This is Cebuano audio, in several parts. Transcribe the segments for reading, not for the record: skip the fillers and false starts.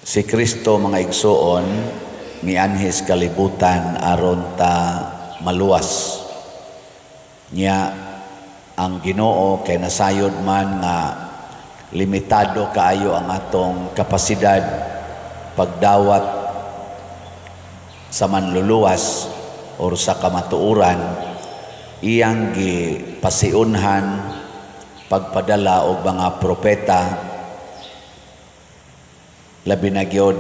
Si Kristo, mga igsuon, mianhis kalibutan aron ta maluwas. Nya ang Ginoo, kay nasayod man nga limitado kaayo ang atong kapasidad pagdawat sa manluluwas or sa kamatuoran, iyang gipasiunhan pagpadala og mga propeta, labi na gyud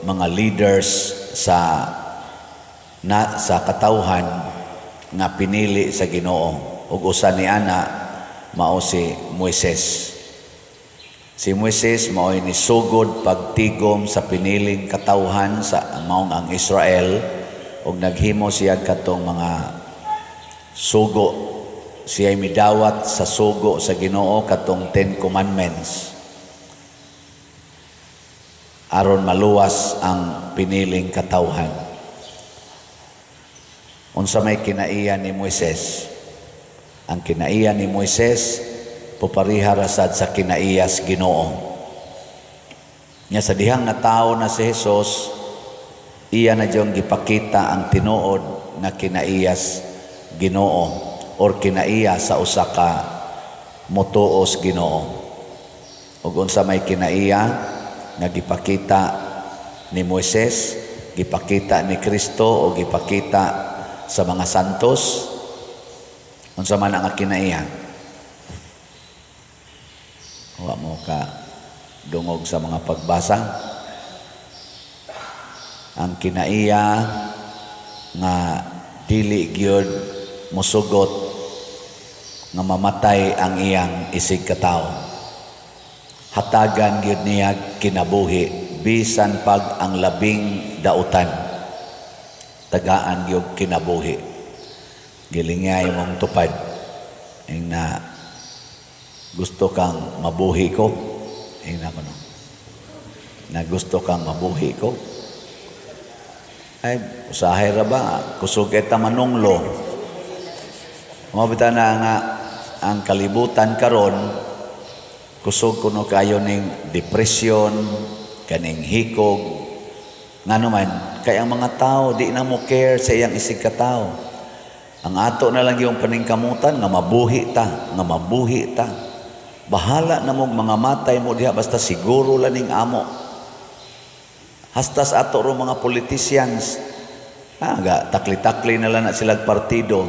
mga leaders sa katawhan nga pinili sa Ginoo, ug usa ni ana mao si Moises. Si Moises mao'y nisugod pagtigom sa piniling katawhan sa maong ang Israel, ug naghimo siya katong mga sugo. Siya midawat sa sugo sa Ginoo, katong 10 Commandments, aron maluwas ang piniling katawhan. Unsa may kinaiya ni Moises? Ang kinaiya ni Moises pupariha ra sad sa kinaiyas Ginoo. Nya sa dihang natawo na si Jesus, iya na diyong gipakita ang tinuod nga kinaiyas Ginoo or kinaiya sa usa ka motuos Ginoo. Ug unsa may kinaiya nga gipakita ni Moises, gipakita ni Kristo o gipakita sa mga santos? Unsa man ang kinaiya? Wa mo ka dungog sa mga pagbasa? Ang kinaiya nga dili gyud musugot nga mamatay ang iyang isig katawo. Hatagan gyud niya kinabuhi bisan pag ang labing dautan. Tagaan gyud kinabuhi. Gilingay mong tupad. Ing na gusto kang mabuhi ko. Ing na kuno. Na gusto kang mabuhi ko. Ay, usahay ra ba? Kusog eta manunglo. Mao bitaw na nga ang kalibutan karon kusog kuno kayo ning depression, kaning hikog. Ngano man, kay ang mga tao di na mo care sa iyang isig katao. Ang ato na lang yung paningkamutan nga mabuhi ta, nga mabuhi ta. Bahala na mong mga matay mo diha, basta siguro lang ning amo. Hastas ato ro mga politicians. Ah, ga, takli-takli na lang na sila partido.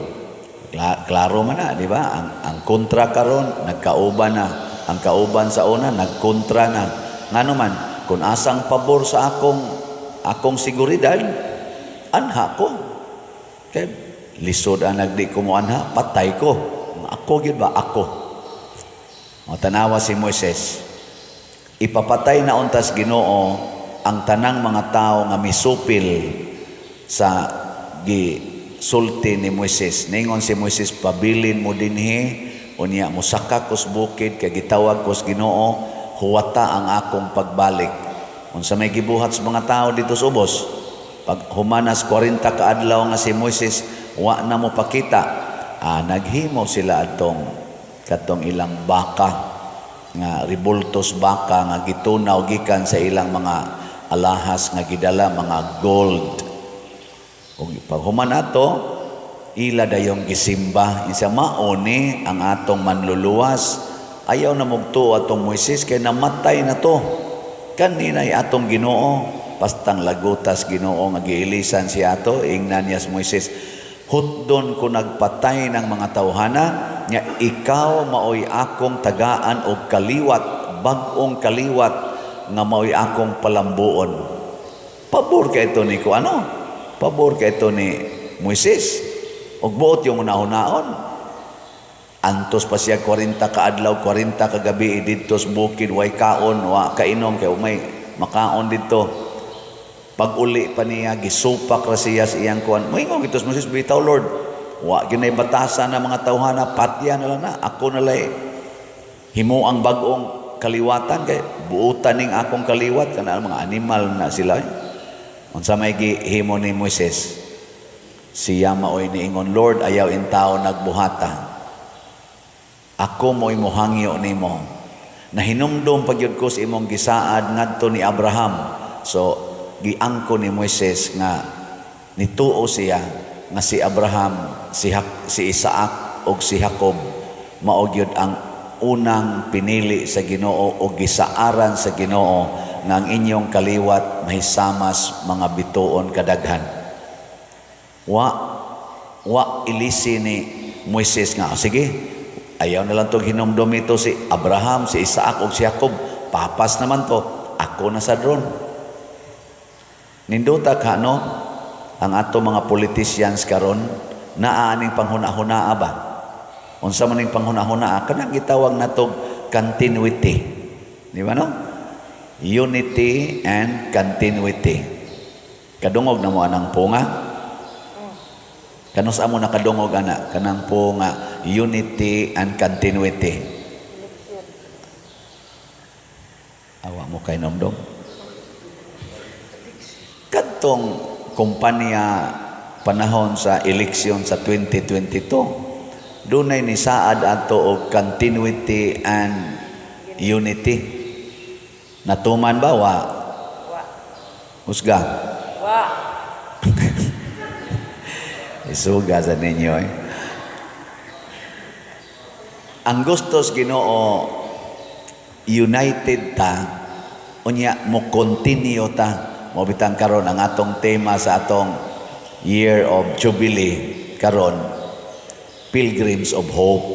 Klaro man na, di ba? Ang kontra karon nagkauban na. Ang kauban sa una, nagkontra na. Ngano man, kung asang pabor sa akong seguridad, anha ko. Kay lisod ang nagdi ko mo anha, patay ko. Ako gyud ba? Ako. O tanawa si Moises. Ipapatay na untas Ginoo ang tanang mga tao nga misupil sa gisulti ni Moises. Ningon si Moises, "Pabilin mo dinhi, unya musaka kos bukid kay gitawag kos Ginoo, huwata ang akong pagbalik." Unsa may gibuhat sa mga tao dito sa ubos? Pag humanas 40 ka adlaw nga si Moises wa na mo pakita, naghimo sila atong katong ilang baka nga ribultos baka nga gitunaw gikan sa ilang mga alahas nga gidala, mga gold. Ug pag human ato, ila dayong gisimba. Isa mao ni ang atong manluluwas. Ayaw na mugtuo atong Moises kay namatay na to. Kaninay atong Ginoo. Pastang lagutas Ginoo nga giilisan siya ato, ingnan niya si Moises, "Hutdon ko nagpatay ng mga tawhana, nga ikaw maoy akong tagaan og kaliwat, bag-ong kaliwat nga maoy akong palambuon." Pabor kay ito ni ko ano? Pabor kay ito ni Moises. Og buot yung una-unaon. Antos pa siya 40 ka adlaw, 40 ka gabi didto sa bukid, way kaon, wa kainom kay may makaon didto. Pag uli pa niya, gisupak ra siya sa iyang kuan. Moingon gito si Moises, "Bitaw, Lord. Wa ginay batasan ng mga tawhana, patya na lang na. Ako na lay himo ang bag-ong kaliwatan kay buutan ning akong kaliwat kana mga animal na sila." Unsa may gihimo ni Moises? Siya maoy niingon, "Lord, ayaw intawo nagbuhata. Ako mo'y mohangyo nimo. Nahinumdum pagyud ko sa imong gisaad ngadto ni Abraham, So giangko ni Moises nga nituo siya nga si Abraham, si Isaac ug si Jacob mao gyud ang unang pinili sa Ginoo o gisaaran sa Ginoo nga ang inyong kaliwat mahisamas mga bituon kadaghan. Wa ilisi ni Moises nga, "Ah, sige, ayaw na lang tong hinumdum ito si Abraham, si Isaac ug si Jacob. Papas naman to. Ako na sa drone." Nindota ka, no? Ang ato mga politicians karon naa aning panghuna-hunaa ba? Unsa man ning panghuna-hunaa? Kanang gitawag natog continuity. Di ba, no? Unity and continuity. Kadungog na mo anang punga? Kanus amo nakadungog ana kanang punga, unity and continuity? Eleksyon. Awa mo kay nomdom. Kadtong kumpanya panahon sa eleksyon sa 2022, dunay nisaad ato og continuity and unity. Natuman ba wa? Wa. Husga. Wa. Isuga sa ninyo eh. Ang gustos Ginoo, united ta, unya mo continue ta. Mo bitang karon ang atong tema sa atong Year of Jubilee karon, Pilgrims of Hope.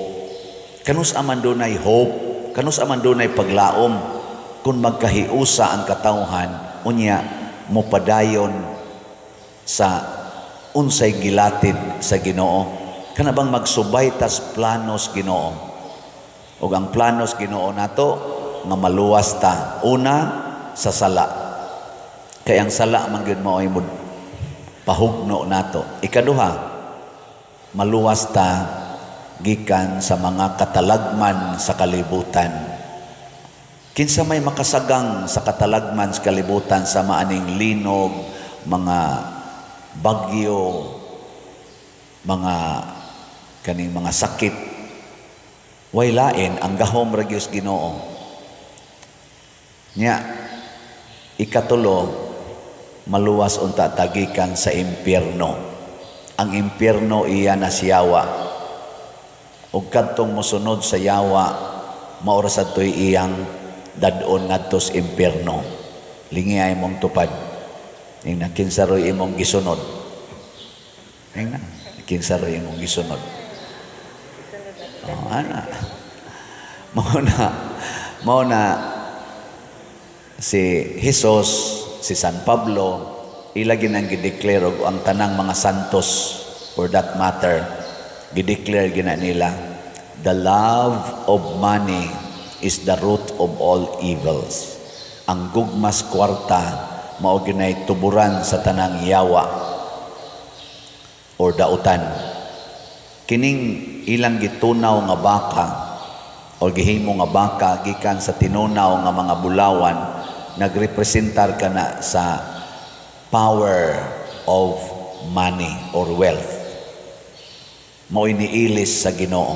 Kanus aman dunay hope, kanus aman dunay paglaom kung magkahiusa ang katawhan, unya mopadayon sa unsay gilatid sa Ginoo, kana bang magsubay tas planos Ginoo. Ug ang planos Ginoo nato nga maluwas ta una sa sala, kay ang sala man gyud mao'y mo pahugno nato. Ikaduha, maluwas ta gikan sa mga katalagman sa kalibutan. Kinsa may makasagang sa katalagman sa kalibutan, sa maaning linog, mga bagyo, mga kaning mga sakit? Way lain, ang gahom ra gyud sa Ginoo. Nya ikatulo, maluwas unta ta gikan sa impyerno. Ang impyerno iya na si yawa. Ug kadtong mosunod sa yawa, mao ra sad to'y iyang dad-on ngadto sa impyerno. Lingi ay mong tupad. Ingna kinsa ro'y imong gisunod. Ingna kinsa ro'y imong gisunod. Oh, ana. Mao na si Jesus, si San Pablo, ila ginang gideclare og ang tanang mga santos for that matter, gideclare gina nila, "The love of money is the root of all evils." Ang gugmas kwarta mao ginay tuburan sa tanang yawa or dautan. Kining ilang gitunaw nga baka o gihimo nga baka gikan sa tinunaw nga mga bulawan, nagrepresentar kana sa power of money or wealth. Mao iniilis sa Ginoo.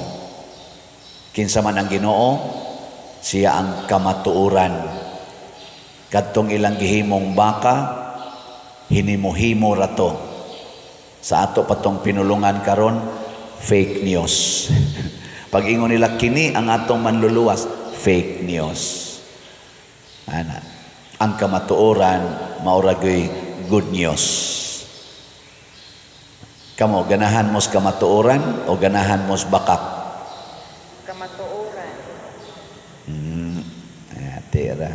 Kinsa man ang Ginoo? Siya ang kamatuoran. Kadtong ilang gihimong baka, hinimo-himo ra to. Sa ato patong pinulungan karon, fake news. Pag ingon nila kini ang atong manluluwas, fake news. Ana. Ang kamatuoran mao ra gyud good news. Kamo, ganahan mo sa kamatuoran o ganahan mo sa bakak? Kamatuoran. Ay, tira.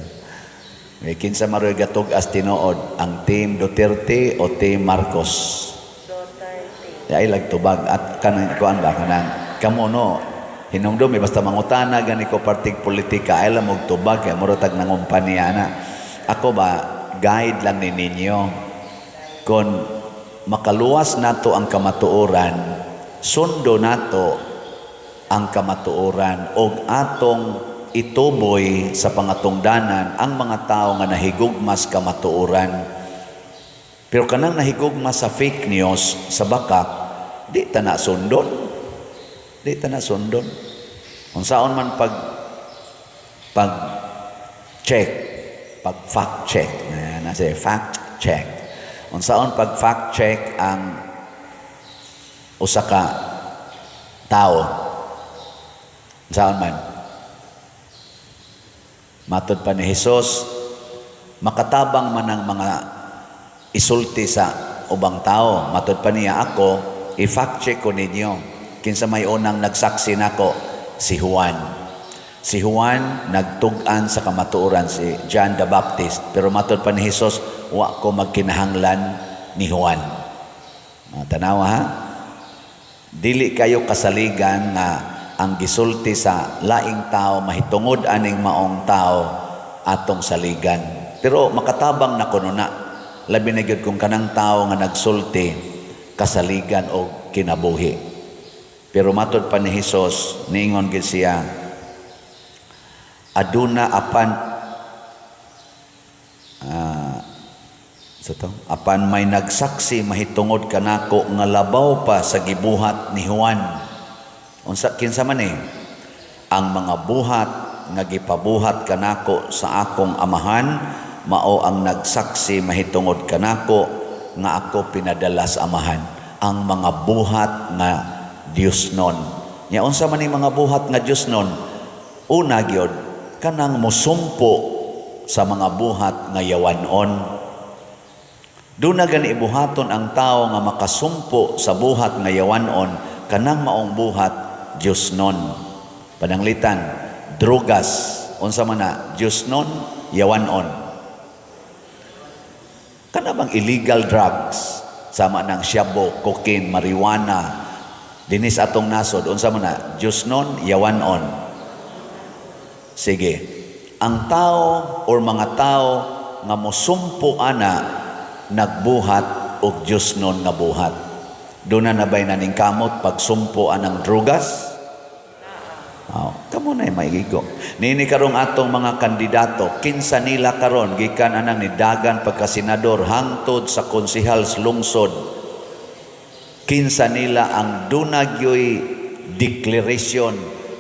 May kinsa maroy gatug as tinuod, ang Team Duterte o Team Marcos? Duterte. Ay lagtubag at kanang kuan ba, kanang kamo, no? Hinumdum eh, basta mangutana gani ko partig politika, ay lang og tubag kay mura tag nangumpanya na. Ako ba, guide lang ni ninyo. Kung makaluwas nato ang kamatuoran, sundo nato ang kamatuoran og atong ituboy sa pangatungdanan ang mga tao nga nahigugmas kamatuoran. Pero kanang nahigugma sa fake news, sa bakak, di ta na sundon. Di ta na sundon. Unsaon man pag check, pag fact check, na. Na say fact check. Unsaon pag fact check ang usa ka tao? Unsaon man? Matod pa ni Jesus, makatabang man ang mga isulti sa ubang tao. Matod pa niya, ako, i-fact check ko ninyo. Kinsa may unang nagsaksi nako? Si Juan. Si Juan nagtug-an sa kamatuoran, si John the Baptist. Pero matod pa ni Jesus, wa ko magkinahanglan ni Juan. Mga tanawa ha? Dili kayo kasaligan nga ang gisulti sa laing tao mahitungod aning maong tao atong saligan. Pero makatabang na kuno na. Labi na gyud kung kanang tao nga nagsulti kasaligan og kinabuhi. Pero matod pa ni Hesus, niingon gid siya, aduna apan sa to, apan may nagsaksi mahitungod kanako nga labaw pa sa gibuhat ni Juan. Unsa, kinsa man eh? Ang mga buhat nga gipabuhat kanako sa akong Amahan mao ang nagsaksi mahitungod kanako nga ako pinadala sa Amahan. Ang mga buhat nga Dios nun. Nya unsa man ning mga buhat nga Dios nun? Una gyud, kanang musumpo sa mga buhat nga yawanon. Duna gani ibuhaton ang tao nga makasumpo sa buhat nga yawanon, kanang maong buhat Dios nun. Pananglitan, drugas, unsa man na? Dios nun, yawanon? Kana bang illegal drugs sama ng shabu, cocaine, marijuana dinis atong nasod, unsa man na? Dios nun, yawanon? Sige. Ang tao or mga tao nga mosumpo ana, nagbuhat og Dios nun nga buhat. Duna na ba'y naningkamot pagsumpo anang drugas? Oh, kamo na maigigo. Nini karong atong mga kandidato, kinsa nila karon gikan anang nidagan pagka-senador hangtod sa konsehal sa lungsod. Kinsa nila ang duna gyoy declaration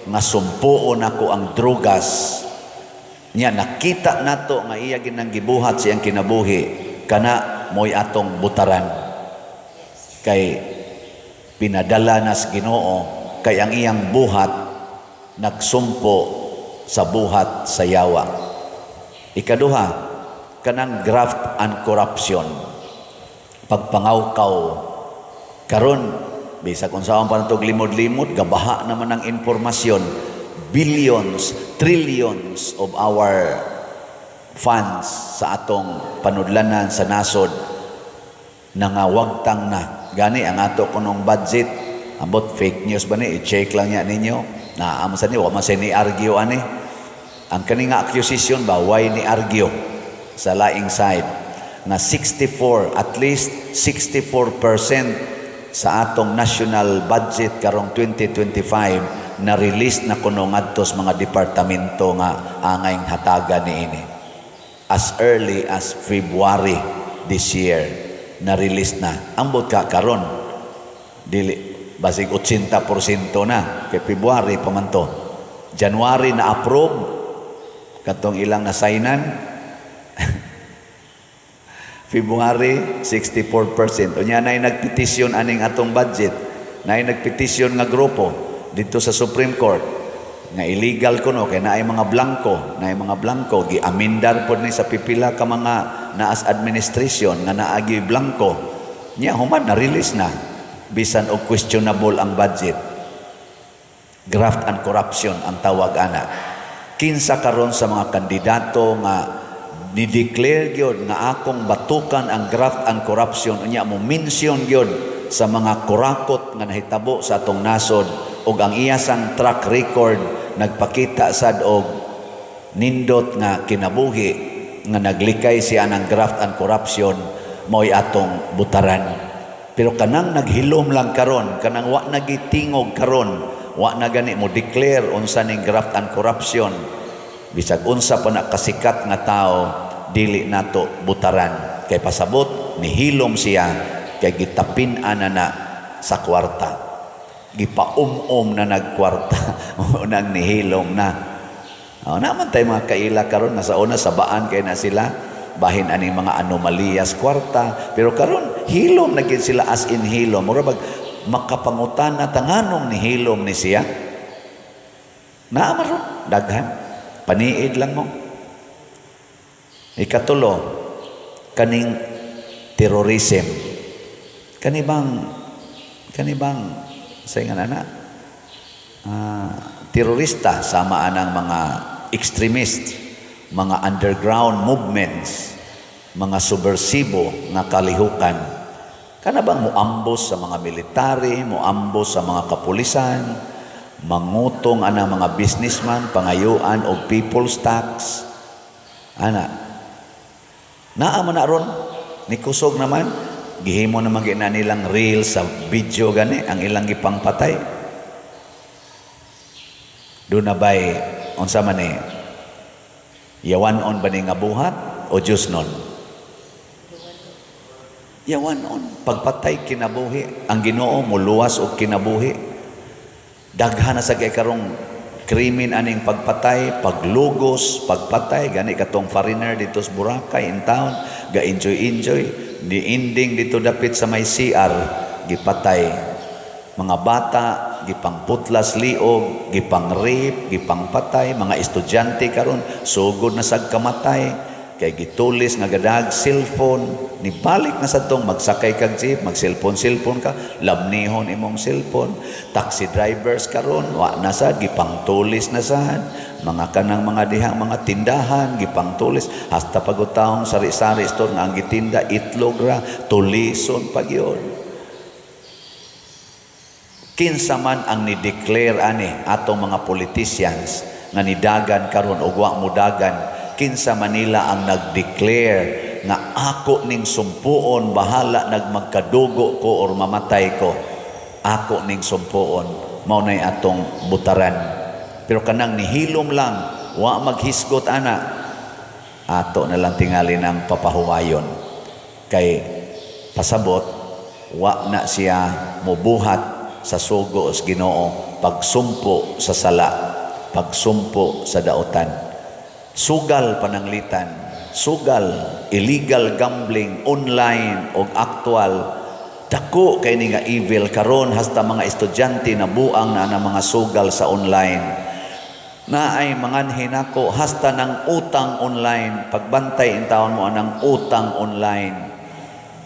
nga sumpoon ako ang drugas? Nya nakita nato nga iya ginang gibuhat siyang kinabuhi, kana mo'y atong butaran. Kay pinadala na sa Ginoo, kay ang iyang buhat nagsumpo sa buhat sa yawa. Ikaduha, kanang graft and corruption. Pagpangawkaw. Karon, bisag unsaon pa natog limod-limod, gabaha naman ang impormasyon. Billions, trillions of our funds sa atong panudlanan sa nasod nangawagtang na. Gani ang ato kunong budget, ambot fake news ba ni, i-check lang niya ninyo. Naa man sa ni, wa man sa ni argue ani. Ang kani nga accusation ba, why ni argue sa laing side nga 64, at least 64% sa atong national budget karong 2025 na release na kuno ngadto sa mga departamento nga angay hatagan niini. As early as February this year na release na. Ambot ka karon, dili basig 80% na, kay February pa man to. January na approve katong ilang nasignan. February, 64%. Unya na nagpetisyon aning atong budget. Na nagpetisyon nga grupo dito sa Supreme Court nga illegal kuno kay naay mga blanko, naay mga blanko. Giamendar pod ni sa pipila ka mga naas administration nga naagi blanko. Nya human na release na bisan og questionable ang budget. Graft and corruption ang tawag ana. Kinsa karon sa mga kandidato nga ni-declare gyud nga akong batukan ang graft and corruption, unya mo mention gyud sa mga kurakot nga nahitabo sa atong nasod ug ang iyasang track record nagpakita sad og nindot nga kinabuhi nga naglikay siya ng graft and corruption, mao'y atong butaran? Pero kanang naghilom lang karon, kanang wa nagitingog karon, wa na gani mo declare unsa ning graft and corruption, bisag unsa pa na kasikat nga tao, dili nato butaran kay pasabot nihilom siya kay gitapin ana na sa kwarta, gipaum-um na nagkwarta unang nihilom na. Oh, naman tayo mga kaila karon nga sa una sabaan kay na sila. Bahin aning mga anomaliyas kwarta, pero karon hilom na gyud sila, as in hilom. Mura bag makapangutana ta nganong ni hilom ni siya. Naa man ron daghan, paniid lang mo. Ikatulo, kaning terrorism, kani bang sa ingan ana, terorista, sama anang mga extremist, mga underground movements, mga subversibo nga kalihukan, kana bang muambos sa mga military, muambos sa mga kapulisan, mangutong anang mga businessman, pangayuan og people's tax ana. Naa man na ron, ni kusog naman, gihimo naman gina nilang reel sa video gani ang ilang gipangpatay. Doon na ba'y unsa man ni, yawan-on ba ni nga buhat o Diyos nun? Yawan-on. Pagpatay kinabuhi, ang Ginoo muluwas og kinabuhi. Daghan na sa kay karong krimen aning pagpatay, paglugos, pagpatay. Gani katong foreigner dito sa Boracay in town, ga enjoy enjoy, ni ending dito dapit sa may CR, gipatay. Mga bata gipangputlas liog, gipang-rape, gipangpatay, mga estudyante karon sugod na sad kamatay kay gitulis nga gadag cellphone. Ni balik na sa tong magsakay kag jeep, mag cellphone cellphone ka, lamnihon imong cellphone. Taxi drivers karon wa na sad, gipangtulis na sad. Mga kanang mga diha, mga tindahan, gipangtulis, hasta pagutahong sari-sari store nga ang gitinda itlog ra, tulison pag yun. Kinsa man ang ni-declare ani atong mga politicians nga nidagan karon og wa mudagan? Kinsa manila ang nag-declare nga ako ning sumpuon, bahala nagmagkadugo ko or mamatay ko, ako ning sumpuon? Mao nay atong butaran. Pero kanang nihilom lang, wa maghisgot ana, ato na lang tingali ng papahuwayon kay pasabot wa na siya mubuhat sa sugo sa Ginoo, pagsumpo sa sala, pagsumpo sa daotan. Sugal, pananglitan sugal, illegal gambling online og actual, dako kay ni nga evil karon. Hasta mga estudyante na buang na ang mga sugal sa online na ay manganhi nako, hasta ng utang online. Pagbantay in taon mo anang utang online.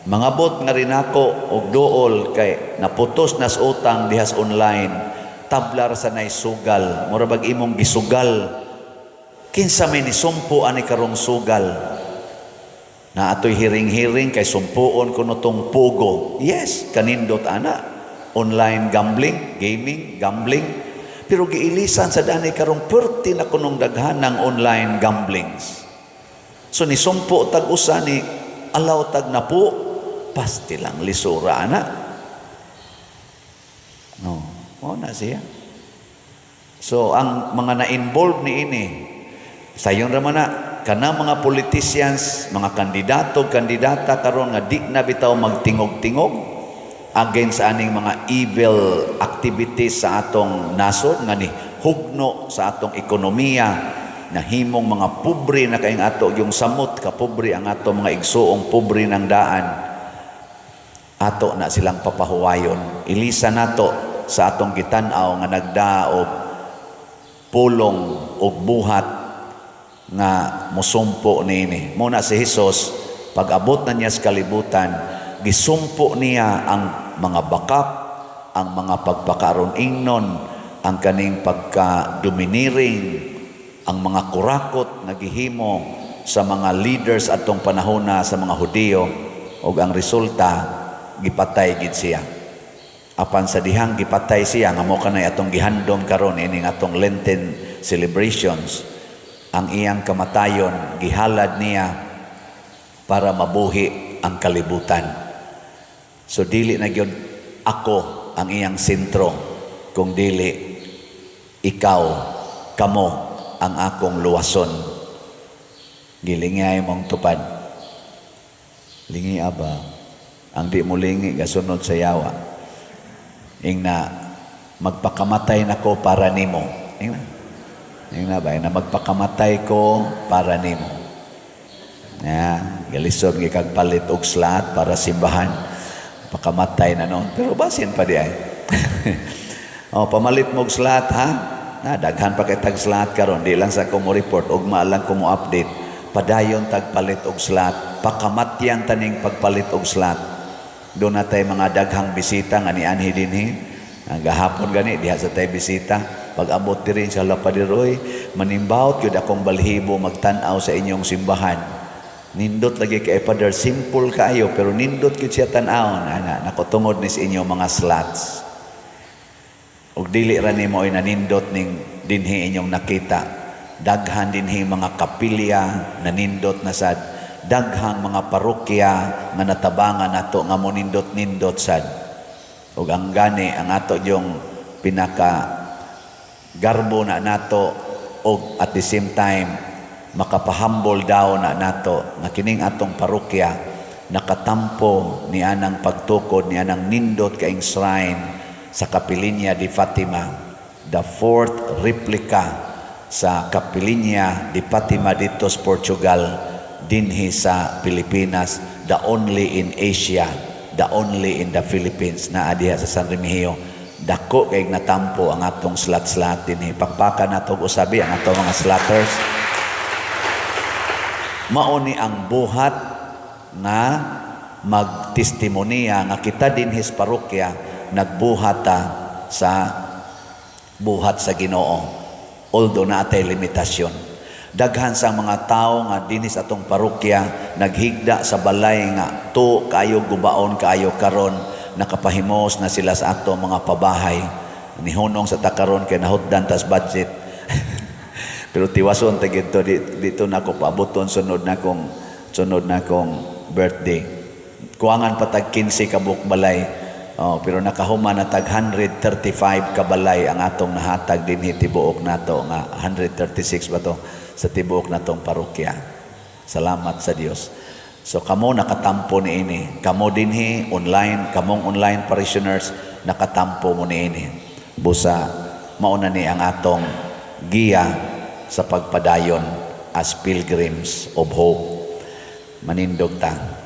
Mangabot nga rin ako og duol kay naputos nas utang dihas online. Tablar sa nay sugal, mura bag imong gisugal. Kinsa may nisumpo ani karong sugal? Na atoy hiring-hiring kay sumpuon kuno tong POGO. Yes, kanindot ana. Online gambling, gaming, gambling. Pero giilisan sa dani karong perti na kunong daghan ng online gamblings. So nisumpo tag usa, ni alaw tag napo, pasti lang lisura ana. No, mao na siya. So ang mga na-involve ni ini, sayon ra man na kana mga politicians, mga kandidato, kandidata karon nga di na bitaw magtingog-tingog against aning mga evil activities sa atong nasod nga ni hugno sa atong ekonomiya, nahimong mga pobre na kayong ato, yung samot ka pobre ang ato mga igsuong, pobre ng daan, ato na silang papahuwayon. Ilisa nato sa atong gitan-aw nga nagdaog pulong og buhat nga musumpo niini. Muna si Hesus, pag-abot na niya sa kalibutan, gisumpo niya ang mga bakak, ang mga pagpakaron ingnon, ang kaning pagka-domineering, ang mga kurakot nga gihimo sa mga leaders atong panahona sa mga Hudiyo, ug ang resulta, gipatay gid siya. Apan sa dihang gipatay siya, nga mo kanay atong gihandom karon ining atong Lenten celebrations, ang iyang kamatayon gihalad niya para mabuhi ang kalibutan. So dili na gyud ako ang iyang sentro, kung dili ikaw, kamo ang akong luwason. Gilingay mong tupad. Lingi aba. Ang di mo lingi, gasunod sa yawa. Ingna, magpakamatay nako para nimo. Ingna. Ingna ba? Ingna, magpakamatay ko para nimo. Yeah. Galisod gyud kag palit og slat para simbahan. Pakamatay na noon. Pero basin pa diay. Oh, pamalit mo og slat, ha? Na daghan pa kay tag slat karon, di lang sa ko mo report, ugma lang ko mo update. Padayon tag palit og slat, pakamatyan taning pagpalit og slat. Duna tay mga daghang bisita nga nianhi dinhi. Ang gahapon gani diha sa tay bisita. Pag abot diri sa Lapadiroy, manimbawot gyud akong balhibo magtan-aw sa inyong simbahan. Nindot lagi kay Father, simple kaayo pero nindot gyud siya tan-awon ana nako tungod ni sa inyong mga slats. Ug dili ra nimo ay nanindot ning dinhi inyong nakita. Daghan dinhi mga kapilya nanindot na sad. Daghang mga parokya nga natabangan nato nga monindot-nindot sad. Ug ang gani ang ato yung pinaka garbo na nato og at the same time makapahambol daw na nato nga kining atong parokya nakatampo ni anang pagtukod ni anang nindot kaing shrine sa Capeliña de Fatima, the fourth replica sa Capeliña de Fatima dito sa Portugal, dinhi sa Pilipinas, the only in Asia, the only in the Philippines na diha sa San Remigio. Dako kay natampo ang atong slat-slat dinhi. Pakpakan nato og usabi ang atong mga slatters. Mao ni ang buhat nga magtestimoniya nga kita dinhi sa parokya nagbuhat ta sa buhat sa Ginoo, although naa tay limitasyon. Daghan sa mga tao nga dinhi sa atong parokya naghigda sa balay nga to kaayo, gubaon kaayo, karon nakapahimos na sila sa atong mga pabahay. Nihunong sa ta karon kay nahutdan tas budget, pero tiwason ta gito dito na ko paaboton sunod na kong birthday. Kuwangan pa tag 15 ka buok balay. Oh, pero nakahuman na tag 135 ka balay ang atong nahatag dinhi tibuok nato nga 136 ba to sa tibuok natong parokya. Salamat sa Dios. So kamo nakatampo niini. Kamo dinhi online, kamong online parishioners, nakatampo mo niini. Busa mauna ni ang atong giya sa pagpadayon as pilgrims of hope. Manindog ta.